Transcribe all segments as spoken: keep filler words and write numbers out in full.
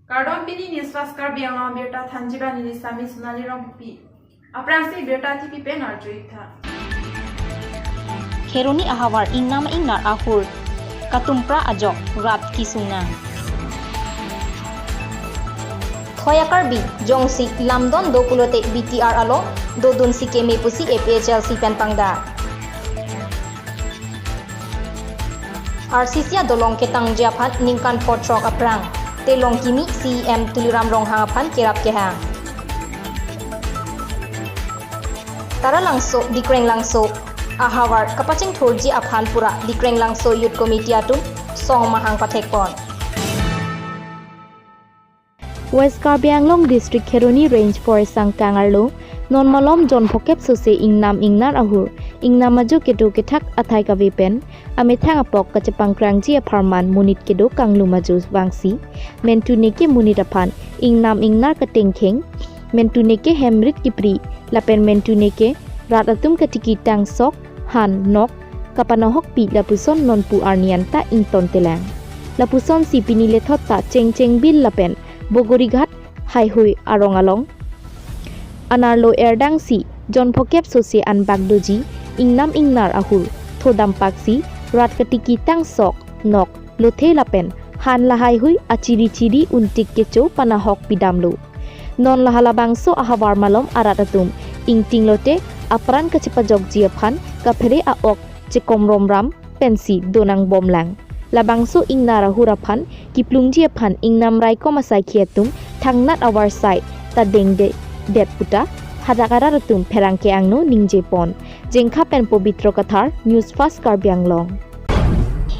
Kardom, pini News Fast Karbi Anglong abirta thanjiba neli Sami Sonali Rongpi. Aphrangsi birta tipi pen arju-ik tha. Kheroni ahavar ingnam ingnar ahur katumpra ajok rat kesung nang. Thoi a-Karbi jongsi lamdon do pulote B T R along dodunsi keme pusi A P H L C pen pangdak. R C C adolong ketangji aphan ningkan pho throk aphrang telong kimi C E M Tuliram Ronghang aphan kerap kehang. Taralangso, Dikrenglangso ahavar kapachingthurji aphan pura Dikrenglangso Youth Committee atum song mahang pathekpon. West Karbi Anglong District Kheroni Range Forest sangkang arlo non malom jon phokep sose ingnam ingnar ahur ingnam ajo kedo kethak athai kave pen amethang apok kachepangkrangji apharman monit kedo kanglum ajo vangsi mentune ke monit aphan ingnam ingnar katengkheng, mentune ke hem rit kipri lapen mentune ke rat atum katiki tangsok, han, nok kapanahokpi lapuson nonpu arni anta ingtontelang. Lapusonsi pini lethot ta Chengchengbil lapen Bogorighat haihui arong along anerlo erdangsi jon phokep sose anbak doji ingnam ingnar ahur thodam paksi rat katiki tangsok, nok, lothe lapen han lahaihui achiri chiri untik kecho panahokpi damlo. Non la halabangso ahavar malom arat atum ingting lote apran kachepajokji aphan kaphere a-ok chekomromram pensi donangbomlang. Labangso ingnar ahur aphan kiplungji aphan ingnam raikom asaikhi atum thangnat avarsai ta dengde det puta hadak arat atum pherangke angno ningjepon. Jengkha pen Pobitro Kathar, News Fast Karbi Anglong.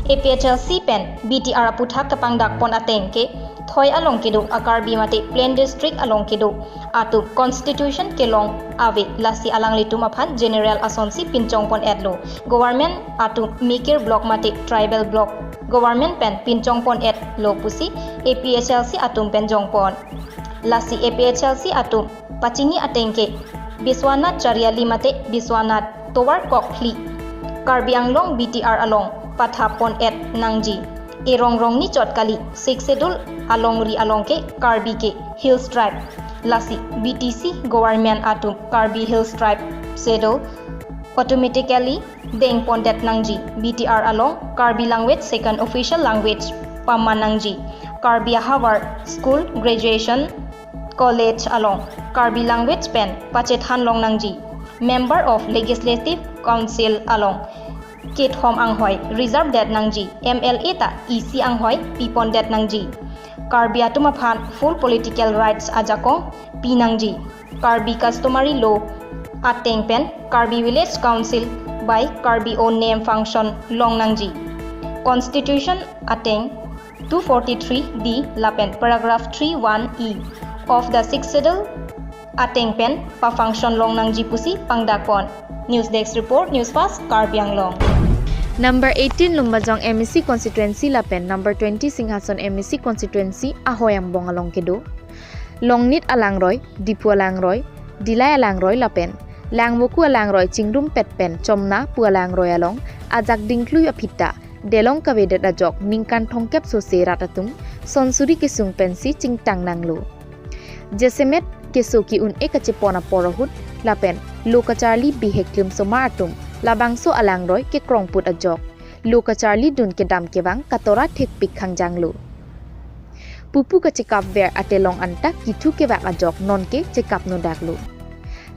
A P H L C pen B T R aputhak kepangdakpon ateng ke Thoi along kedo a-Karbi mate Plain District along kedo atum constitution kelong ave, lasi alanglitum aphan general asonsi pinchongpon-etlo. Government atum mikir block mate tribal block government pen pinchongpon-etlo pusi A P H L C atum pen jongpon. Lasi A P H L C atum pachini ateng ke Biswanath Chariali mate Biswanath tovar kokphli Karbi Anglong B T R along pathappon-et nangji. Erong rongni chot kali, Sixth Schedule alongri along ke Karbi ke Hills Tribe. Lasi B T C government atum Karbi Hills Tribe Schedule automatically dengpondet nangji. B T R along Karbi language second official language paman nangji. Karbi ahavar school, graduation, college along Karbi language pen pachethan long nangji. Member of Legislative Council along kethom anghoi reserve det nangji. M L A ta E C anghoi pipondet nangji. Karbi atum aphan full political rights ajakong pi nangji. Karbi customary law ateng pen Karbi Village Council by Karbi own name function long nangji. Constitution ateng two forty-three D lapen paragraph three one E of the Sixth Schedule ateng pen pa-function long nangji pusi pangdakpon. News Desk Report, News Fast Karbi Anglong. Number eighteen Lumbajong M A C constituency lapen number twenty Singhason M A C constituency ahoi angbong along kedo Longnit alangroi, Diphu alangroi, Dillai alangroi lapen Langvoku alangroi chingrumpet pen Chomna pu alangroi along ajak dingklui aphi ta delong kavedet ajok ningkan thomkep sose rat atum sonsuri kesung pensi chingtang nanglo. Jasemet keso ki-un-e kachepon apor ahut lapen lo kacharli bihek klim somar atum labangso alangroi kekrongput ajok lo kacharlidun kedam kevang katora thekpik khangjanglo. Pupu kachekapver atelong anta kithu kevak ajok nonke chekapnodaklo.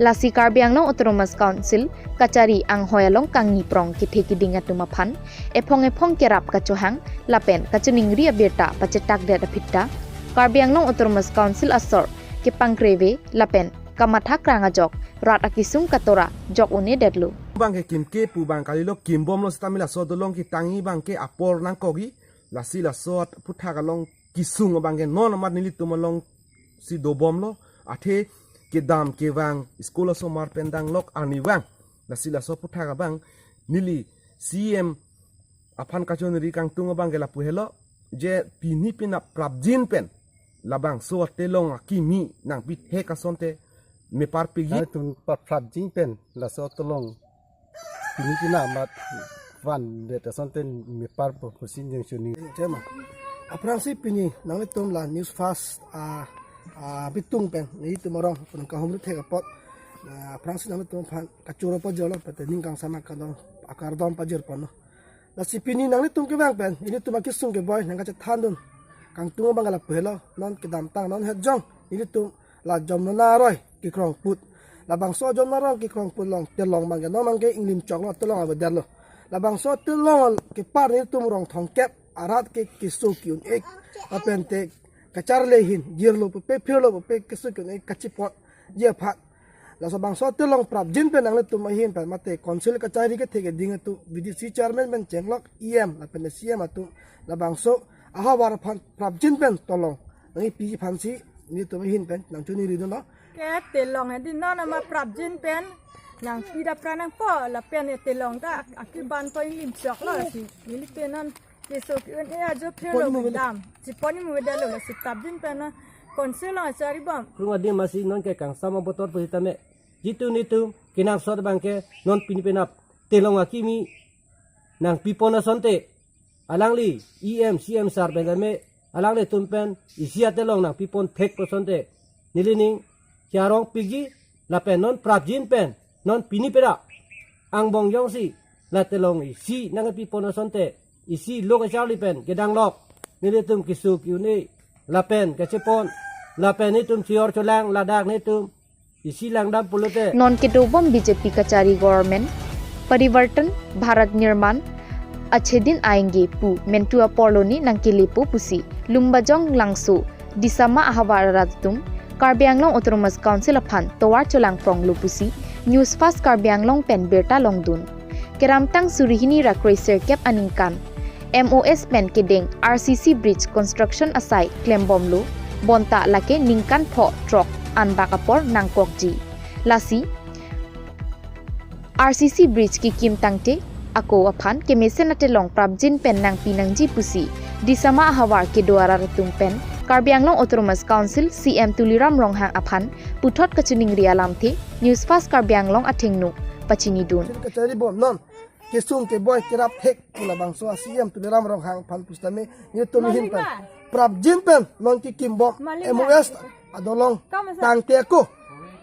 Lasi Karbi Anglong Autonomous Council kachari anghoi along kangni prong kethe kiding atum aphan ephong ephong kerap kachohang lapen kachiningri abirta pachetakdet aphi ta Karbi Anglong Autonomous Council asor kepangkreve lapen kamathakrang ajok rat akesung katora jok un-edetlo. Bang ke kimke pu bang kalilo, kimbomlo sitame laso dolong ketangji bang ke apor nangkokji. Lasi laso aphuthak along kesung abang ke non amat nelitum alongsi dobomlo, athe kedam kevang school osomar pen danglok arnivang. Lasi laso aphuthak abang neli C M aphan kachonri kangtung abang ke lapu helo, je pini penap prapjin pen labangso atelong akimi nangpithek asonte meparpikji. Nangtum pa prapjin pen laso atelong Pini pina amat van det asonte mepar po pusi jeng suni. Tema. Aphrangsi pini nanglitum la News Fast a a bitung pen nelitum arong pen kahumri thek apot. Ah, aphrangsi nanglitum aphan kachoro pajirlo pete ning kangsam akardom akardom pajir ponlo. Lasi pini nanglitum kevang pen nelitum akesung keboi nangkachethandun. Kangtung abang la pehelo non kedamtang non hetjong nelitum la Jamuna aroi kekrong put. Labangso Jamuna aroi kekrong put along telong abangke non abangke inglim choklo telong avedet lo. Labangso telong kepar nelitum rong thomkep arat ke keso ki-un-e lapen te kacharli ahin girlo pupe phirlo pupe keso ki-un-e kachipotji aphan. Laso bangso telong prapjin pen nanglitum ahin pen mate council kachari kethe keding atum V D C chairman pen chenglok E M lapen C M atum labangso ahavar aphan prapjin pen telong nangkipi aphansi nelitum ahin pen nangchoningri dunlo. Ke telong hedi non amat prapjin pen nangpi dapra nangpo lapen e telong ta akiban po inglim choklo si neli pen non keso ki-un-e ajo phirlo Pon mo dam. Si pon mo dalo la si prapjin pen na council along charibom. Krung adim asi non ke kangsam abotor pusitame jitu nitum kenangsot abangke non pini penap telong akimi nangpipon asonte alangli E M C M sir pen tame alanglitum pen isi atelong nangpipon thek po asonte nelining ke arong piji lapen non prapjin pen non pini pera angbong jongsi la telong isi nangpipon asonte isi lo kacharli pen kedanglok nelitum keso ki-un-e lapen kachepon lapen itum chior cholang ladak netum isi langdam pulote. Non kedobom B J P kachari government, Parivartan Bharat Nirman, achedin aingge pu mentu aporloni nangkelepo pusi Lumbajong Langso, Disama ahavar arat atum, Karbi Anglong Autonomous Council aphan tovar cholangpronglo pusi News Fast Karbi Anglong pen birta longdun. Keramtang suri hini ra kroi sirkep aningkan M O S pen kedeng R C C bridge construction asai klembomlo, bonta lake ningkan pho throk anbak apor nangkokji. Lasi R C C bridge kekim tangte ako aphan kemesen atelong prapjin pen nangpi nangji pusi Disama ahavar kedo arat atum pen Karbi Anglong Autonomous Council C M Tuliram Ronghang aphan puthot kachiningri alamthe News Fast Karbi Anglong athengno pachinidun. Kachari bom non kesung keboi kerap thek labangso a C M Tuliram Ronghang aphan pusitame nelitum ahin pen prapjin pen non kekimbom M O S adolong tangte ako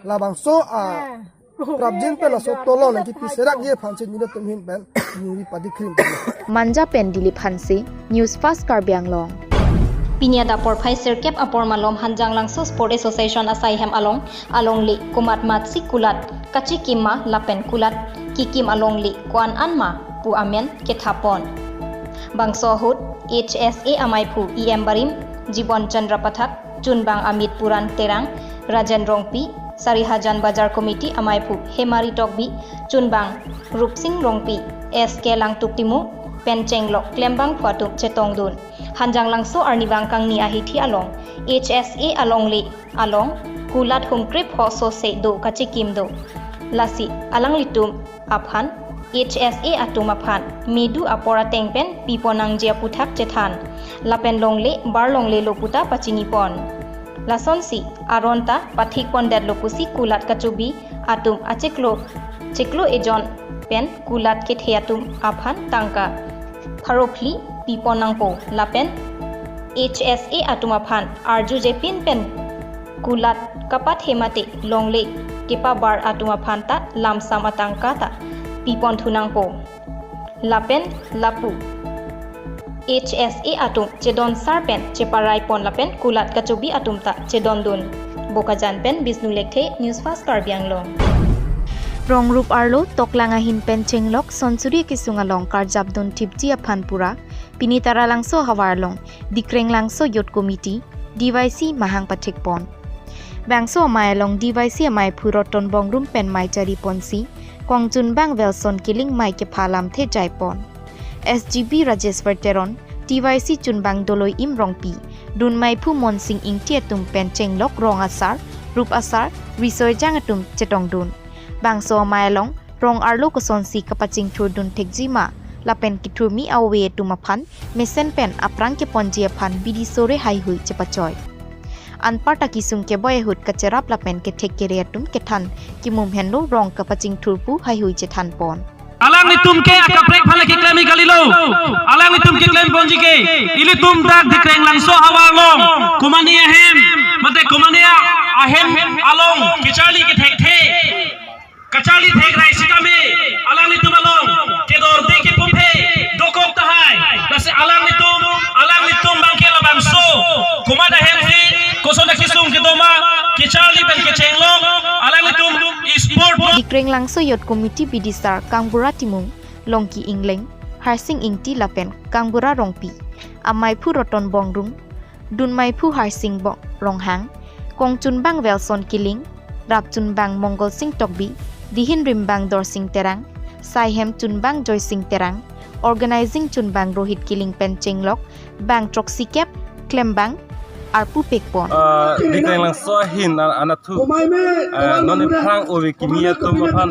labangso a prapjin pen laso telong nangkipi serakji aphansi nelitum ahin pen ningri padikrim. Manja pen Dilip Hanse, News Fast Karbi Anglong. Pini adap porphai sirkep apor malom Hanjanglangso Sport Association asai hem along alongle komat matsi kulat kachikim ma lapen kulat kekim alongle ko-an an ma pu amen kethapon. Bangso ahut H S A amaiphu E M barim Jibon Chandra Pathak, chunbang Amit Puran Terang, Rajen Rongpi, Sarihajan Bajar Committee amaiphu Hemari Tokbi, chunbang Rupsing Rongpi, S K Langtuk Timung pen chenglok klembangphu atum chetongdun. Hanjanglangso arnivang kangni ahithi along H S A alongle along kulat hungkrip ho sose do kachikim do. Lasi alanglitum aphan H S A atum aphan medu apor ateng pen pipon nangji aputhak chethan. Lapen longle bar longlelo puta pachinipon. Lasonsi aron ta pathikpondetlo pusi kulat kachobi atum achiklo chiklo ejon pen kulat kethe atum aphan tangka pharo phli pipon nangpo lapen H S A atum aphan arjujepin pen kulat kapathe mate longle kepabar atum aphan ta lamsam atangka ta piponthu nangpo. Lapen lapu H S A atum chedon sar pen cheparai pon lapen kulat kachobi atum ta chedondun. Bokajan pen Bishnu Lekthe, News Fast Karbi Anglong. Rong rup arlo toklang ahin pen chenglok sonsuri kesung along karjapdun thipji aphan pura pini Taralangso ahavar along Dikrenglangso Youth Committee, D Y C mahang pathikpon. Bangso amei along D Y C amaiphu Roton Bongrung pen mei chariponsi kongchunbang Welson Killing mei kepha lamthe jaipon. S G B Rajeswar Teron, T Y C chunbang Doloi Im Rongpi, dunmeiphu Monsing Ingti atum pen chenglok rong asar, rup asar, risoijang atum chetongdun. Bangso amei along rong arlo kosonsi kapachingthurdun thekji ma lapen kethurmi a-ove atum aphan mesen pen aphrang keponji aphan bidi sore haihui chepachoi. Anparta kesung keboi ahut kacherap lapen kethek kere atum kethan kemum henlo rong kapachingthur pu haihui chethanpon. Alanglitum ke akaprek aphan le keklem kalilo. Alanglitum keklem ponji ke. Ilitum dak Dikreng Langso ahavar along, komane ahem, mate komane ahem along kacharli kethekthe, kacharli thekrai sitame alanglitum along kedorde kepuphe dokok tahai. Lasi alanglitum, alanglitum abangke labangso komat ahemsi, koson akesung kedo ma, kacharli pen kechenglok, alanglitum sport. Dikreng Langso Youth Committee bidisar kangbura Timung, Longki Engleng, Harsing Ingti lapen kangbura Rongpi, amaiphu Roton Bongrung, dunmaiphu Harsing Bong Ronghang, kongchunbang Welson Killing, rapchunbang Mongol Sing Tokbi, dihin rimbang Dorsing Terang, saihem chunbang Joysing Terang, organizing chunbang Rohit Killing pen chenglok bang throksi kep klembang arpu pekpon. Ah, Dikreng Langso ahin an-, anatthu, ah, non aphrang ove kimi atum aphan,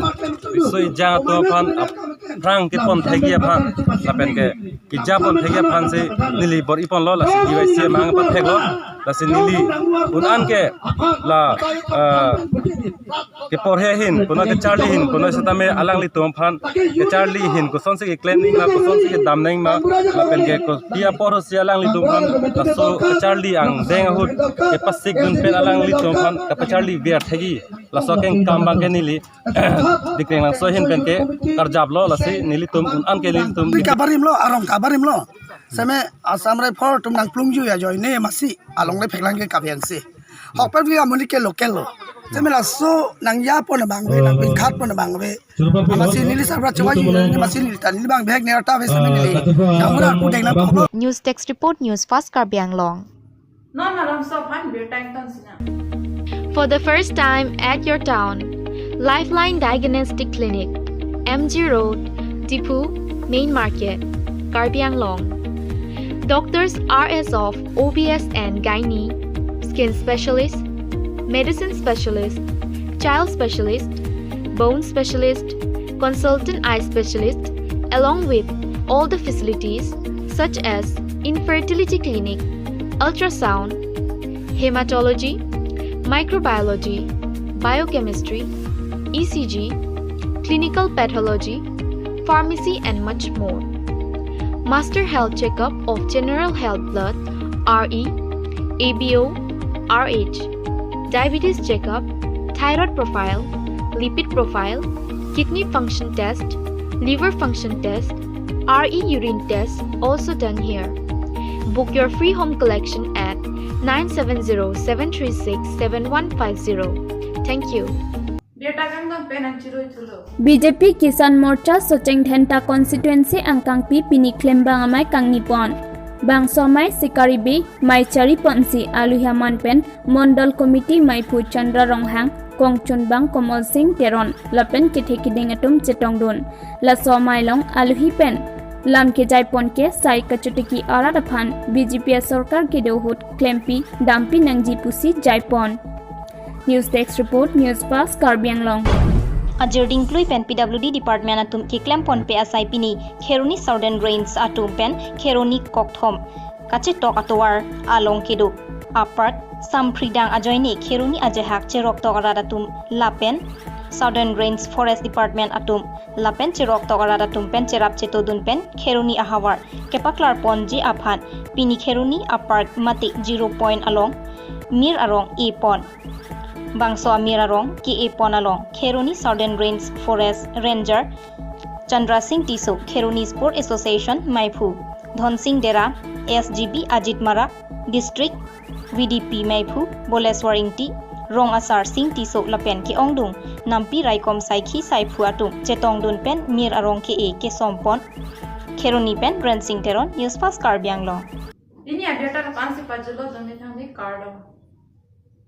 riso ejang atum aphan, aphrang kepon thekji aphan, lapen ke keja pon thekji aphansi neli bor-iponlo, lasi D Y C amahang patheklo, lasi neli un-an ke la, ah, keporhe ahin, kono kacharli ahin, kono sitame alanglitum aphan kacharli ahin kosonsi keklem nangma, kosonsi kedam nangma, lapen ke kopi apor si alanglitum aphan laso kacharli angdeng ahut kepasik dun pen alanglitum aphan kapacharli ver thekji, laso akengkam abangke neli Dikreng Langso ahin pen ke karjaplo, lasi nelitum un-an ke nelitum. Kabarimlo, arong kabarimlo. Seme Assam Rifle atum nangplungji ajoine masi along le pheklang ke kabiang si. Hokpet vi amonit ke local lo. Seme laso nangjapon abang ave, nangpinkhatpon abang ave. Amasi neli sabra chewaju, neli masi neli ta neli abang bhek nerta ave seme neli. Namura kudeng nangkoklo. News Desk Report, News Fast Karbi Anglong. Non alam so aphan birta ington sinang. For the first time at your town, Lifeline Diagnostic Clinic, M G Road, Diphu, Main Market, Karbi Anglong. Doctors are as of O B S and Gynae, Skin Specialist, Medicine Specialist, Child Specialist, Bone Specialist, Consultant Eye Specialist, along with all the facilities such as Infertility Clinic, Ultrasound, Hematology, Microbiology, Biochemistry, E C G, Clinical Pathology, Pharmacy and much more. Master Health Checkup of General Health Blood, R E, A B O, R H, Diabetes Checkup, Thyroid Profile, Lipid Profile, Kidney Function Test, Liver Function Test, R E Urine Test also done here. Book your free home collection at nine seven zero seven three six seven one five zero. Thank you. Birta kangdon pen nangchirui thulo. B J P Kisan Morcha Socheng Dhenta Constituency angkangpi pini klembang amei kangnipon. Bangso amei Sikari Bey mei chariponsi aluhi aman pen Mondol Committee meiphu Chandra Ronghang, kongchunbang Komol Sing Teron lapen kethe kiding atum chetongdun. Laso amei along aluhi pen lam kejaipon ke sai kachotiki arat aphan B J P asorkar kedo ahut klempi dampi nangji pusi jaipon. News Desk Report, News Fast Karbi Anglong. Ajirding klui pen P W D Department atum keklem ponpe asai pini Kheroni Southern Range atum pen Kheroni kokthom kachetok atovar along kedo apart Sampridang ajoine Kheroni ajehak cheroktok arat atum lapen Southern Range Forest Department atum lapen cheroktok arat atum pen cherap chetodun pen Kheroni ahavar kepaklar ponji aphan pini Kheroni apart mate zero point along mir arong epon. Bangso amir arong ke-epon along Kheroni Southern Range Forest Ranger Chandra Sing Tisso, Kheroni Sport Association meiphu Dhon Sing Dera, S G B Ajit Marak, District V D P meiphu Boleswar Ingti, Rong Asar Sing Tisso lapen ke-ongdung nampi raikom saikhi saiphu atum chetongdun pen mir arong ke-e kesompon. Kheroni pen Rensing Teron, News Fast Karbi Anglong. Pini abirta lapu-ansi pajutlo, doni thangni kardom.